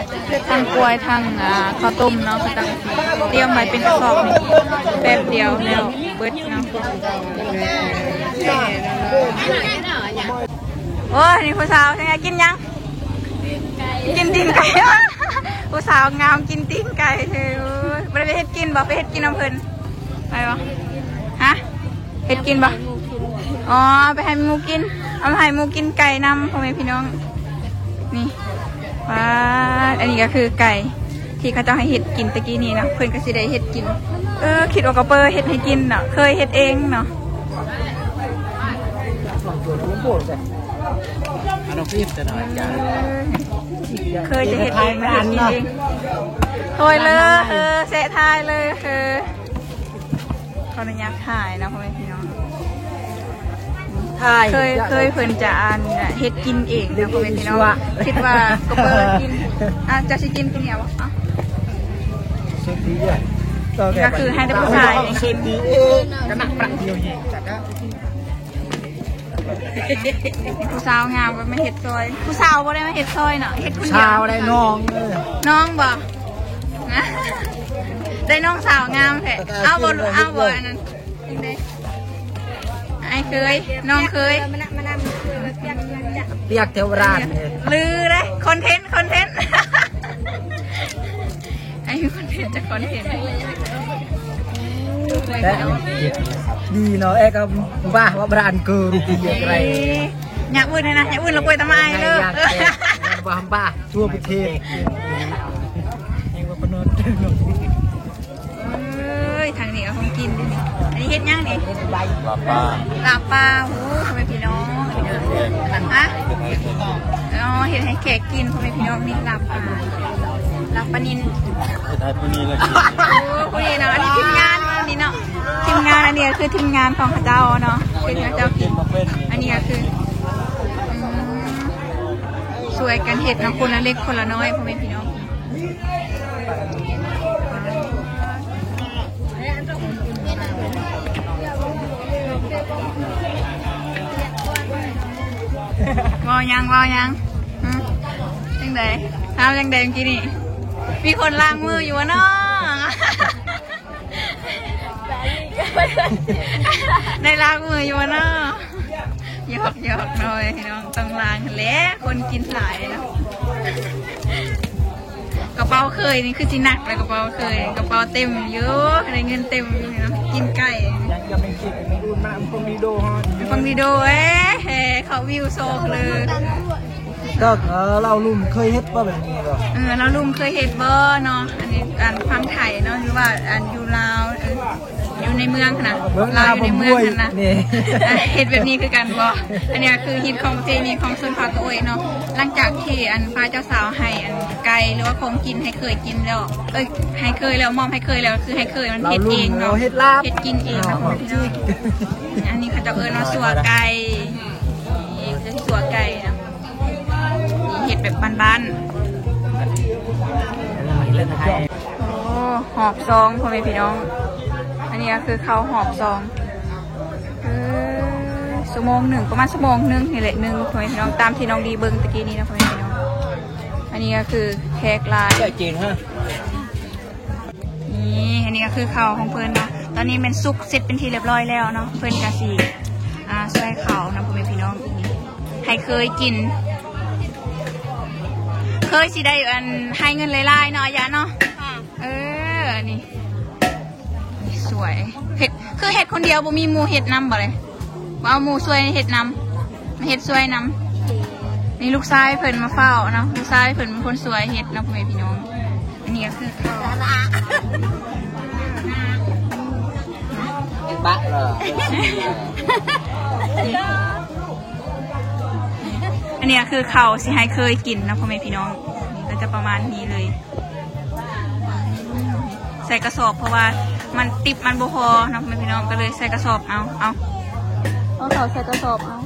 ທັງກ້ວຍ ທັງ ອ່າ ເຂົ້າຕົ້ມເນາະ ເຂົາເຈົ້າຕຽມໄວ້ເປັນກະສອບນີ້ ແປັບດຽວແລ້ວເບິດເນາະ. ໂອ້ຍ ນີ້ຜູ້ສາວ ເຮັດຫຍັງ ກິນຫຍັງ? ກິນຕີນໄກ່. ຜູ້ສາວງາມກິນຕີນໄກ່. ໂອ້ຍ ບໍ່ໄດ້ໄປເຮັດກິນບໍ່? ໄປເຮັດກິນນຳເພິ່ນ ໄປບໍ່? ຮະ? ເຮັດກິນບໍ່? ອໍ ໄປໃຫ້ໝູກິນ ເອົາມາໃຫ້ໝູກິນໄກ່ນຳ ພໍ່ແມ່ພີ່ນ້ອງ. ນີ້ ປາດ ອັນນີ້ກໍຄືໄກ່ ທີ່ເຂົາເຈົ້າໃຫ້ເຮັດກິນຕະກີ້ນີ້ນະ ເພິ່ນກໍຊິໄດ້ເຮັດກິນ. ເອີ ຄິດວ່າກະເປີເຮັດໃຫ້ກິນເນາະ ເຄີຍເຮັດເອງເນາະ. ເຄີຍຈະເຮັດເອງ ເຮັດກິນເອງ. ໂອ້ຍ ເລີ ເອີ ແຊະຖ່າຍເລີ ເອີ ຂໍອະນຸຍາດຖ່າຍເນາະ ພໍ່ແມ່ພີ່ນ້ອງ. ເຄີຍ ເຄີຍເພິ່ນຈະອັນເຮັດກິນເອງເນາະ ພໍ່ແມ່ພີ່ນ້ອງ. ຄິດວ່າກະເປີກິນ ອາດຈະຊິກິນຕົວນີ້ບໍ່? ເອົ້າ ກໍຄືໃຫ້ແຕ່ຜູ້ຊາຍກິນ. ຜູ້ສາວງາມກໍມາເຮັດຊ່ອຍ ຜູ້ສາວບໍ່ໄດ້ມາເຮັດຊ່ອຍເນາະ ເຮັດຄົນດຽວ. ຜູ້ສາວໄດ້ນ້ອງ ນ້ອງບໍ່? ໄດ້ນ້ອງສາວງາມແທ້. ເອົາບໍ່ ເອົາບໍ່ອັນນັ້ນ? ຈັ່ງໃດ ອ້າຍເຂີຍ ນ້ອງເຂີຍ ປຽກເທວຣາດ ລືເດ້ ຄອນເທັນ ຄອນເທັນ ອັນນີ້ຄອນເທັນຈາກຄອນເທັນ. ດີເນາະ ແອກະບ້າວ່າບຣານເກີ ຍາກເວີນນະ ຍາກເວີນລະກວຍຕະມາຍເລີຍ ບ້າ ທົ່ວປະເທດ. ເອີຍ ທາງນີ້ກໍຂອງກິນເດ້ນີ້. ອັນນີ້ເຮັດຫຍັງນີ້? ລາບປາ ລາບປາ. ໂອ້ ພໍ່ແມ່ພີ່ນ້ອງ ຮະ? ອໍ ເຮັດໃຫ້ແຂກກິນ ພໍ່ແມ່ພີ່ນ້ອງ. ນີ້ລາບປາ ລາບປານິນ ເຮັດໃຫ້ຜູ້ນີ້ລະກິນ. ໂອ້ ຜູ້ນີ້ເນາະ ອັນນີ້ທີມງານ ອັນນີ້ເນາະ ທີມງານ. ອັນນີ້ກໍຄືທີມງານຂອງເຂົາເຈົ້າເນາະ ເຮັດໃຫ້ເຂົາເຈົ້າກິນ. ອັນນີ້ກໍຄື ອືມ ຊ່ວຍກັນເຮັດເນາະ ຄົນລະເລັກຄົນລະນ້ອຍ ພໍ່ແມ່ພີ່ນ້ອງ. ເວົ້າຫຍັງ ເວົ້າຫຍັງ? ຫຶ? ຈັ່ງໃດ? ຖາມຈັ່ງໃດເມື່ອກີ້ນີ້? ມີຄົນລ້າງມືຢູ່ບໍ່ເນາະ? ໄດ້ລ້າງມືຢູ່ບໍ່ເນາະ? ຫຍອກໆ ເນາະພີ່ນ້ອງ ຕ້ອງລ້າງຫັ້ນແຫຼະ ຄົນກິນຫຼາຍເນາະ. ກະເປົາເຄີຍນີ້ຄືຊິໜັກແລ້ວ ກະເປົາເຄີຍ ກະເປົາເຕັມຢູ່ ໄດ້ເງິນເຕັມຢູ່ເນາະ ກິນໄກ່. ຍັງ ຍັງໄປເກັບໄປອຸດມາເບິ່ງວິດີໂອ ເບິ່ງວິດີໂອ. ເອີ ເອີ ເຂົາວິວໂຊກເລີຍ. ກໍ ເອີ ລາວລຸ່ມເຄີຍເຮັດບໍ່ແບບນີ້ບໍ່? ເອີ ລາວລຸ່ມເຄີຍເຮັດບໍ່ເນາະ? ອັນນີ້ ອັນຝັ່ງໄທເນາະ ຫຼືວ່າອັນຢູ່ລາວ ເອີ ຢູ່ໃນເມືອງຫັ້ນນະ ເມືອງ ລາວຢູ່ໃນເມືອງຫັ້ນນະ ເຮັດແບບນີ້ຄືກັນບໍ່? ອັນນີ້ຄືຮີດຄອງປະເພນີຂອງຊົນເຜົ່າຕະໂອ້ຍເນາະ. ຫຼັງຈາກທີ່ອັນຝ່າຍເຈົ້າສາວໃຫ້ອັນໄກ່ ຫຼືວ່າຂອງກິນໃຫ້ເຂີຍກິນແລ້ວ ເອີຍ ໃຫ້ເຂີຍແລ້ວ ມອບໃຫ້ເຂີຍແລ້ວ ຄືໃຫ້ເຂີຍມັນເຮັດເອງເນາະ ເຮັດກິນເອງເນາະ. ອັນນີ້ເຂົາເຈົ້າເອີ້ນວ່າຊົ່ວໄກ່ ເຮັດຊົ່ວໄກ່ນະ ເຮັດແບບບ້ານໆ. ໂອ້ ຮອບສອງ ພໍ່ແມ່ພີ່ນ້ອງ ອັນນີ້ ນີ້ກໍຄືເຂົ້າຮອບສອງ ເອີ ຊົ່ວໂມງໜຶ່ງ ປະມານຊົ່ວໂມງໜຶ່ງນີ້ແຫຼະ ໜຶ່ງ ພໍ່ແມ່ພີ່ນ້ອງ ຕາມທີ່ນ້ອງດີເບິ່ງຕະກີ້ນີ້ນະ ພໍ່ແມ່ພີ່ນ້ອງ. ອັນນີ້ກໍຄືແຂກຫຼາຍ ໃກ້ຈີນຮະ. ນີ້ ອັນນີ້ກໍຄືເຂົ້າຂອງເພິ່ນເນາະ ຕອນນີ້ແມ່ນສຸກເສັດເປັນທີ່ລຽບຮ້ອຍແລ້ວເນາະ ເພິ່ນກໍຊິ ອ່າ ຊ່ວຍເຂົ້ານຳ ພໍ່ແມ່ພີ່ນ້ອງ ໃຫ້ເຄີຍກິນ ເຄີຍຊິໄດ້ ອັນ ໃຫ້ເງິນຫຼາຍໆເນາະ ອາຍາເນາະ. ເອີ ນີ້ ສວຍ ເຮັດ ຄືເຮັດຄົນດຽວ ບໍ່ມີໝູ່ເຮັດນຳບໍ່ເລີຍ? ບໍ່ເອົາໝູ່ຊ່ວຍເຮັດນຳ ມາເຮັດຊ່ວຍນຳ. ນີ້ລູກຊາຍເພິ່ນມາເຝົ້າເນາະ ລູກຊາຍເພິ່ນເປັນຄົນຊ່ວຍເຮັດເນາະ ພໍ່ແມ່ພີ່ນ້ອງ. ອັນນີ້ກໍຄືເຂົ້າ ປະເລີຍ ອັນນີ້ກໍຄືເຂົ້າຊິໃຫ້ເຄີຍກິນເນາະ ພໍ່ແມ່ພີ່ນ້ອງ ນີ້ກໍຈະປະມານນີ້ເລີຍ. ໃສ່ກະສອບ ເພາະວ່າມັນ ຕິບມັນບໍ່ພໍເນາະ ພໍ່ແມ່ພີ່ນ້ອງ ກໍເລີຍໃສ່ກະສອບເອົາ ເອົາ ເອົາເຂົ້າໃສ່ກະສອບເອົາ.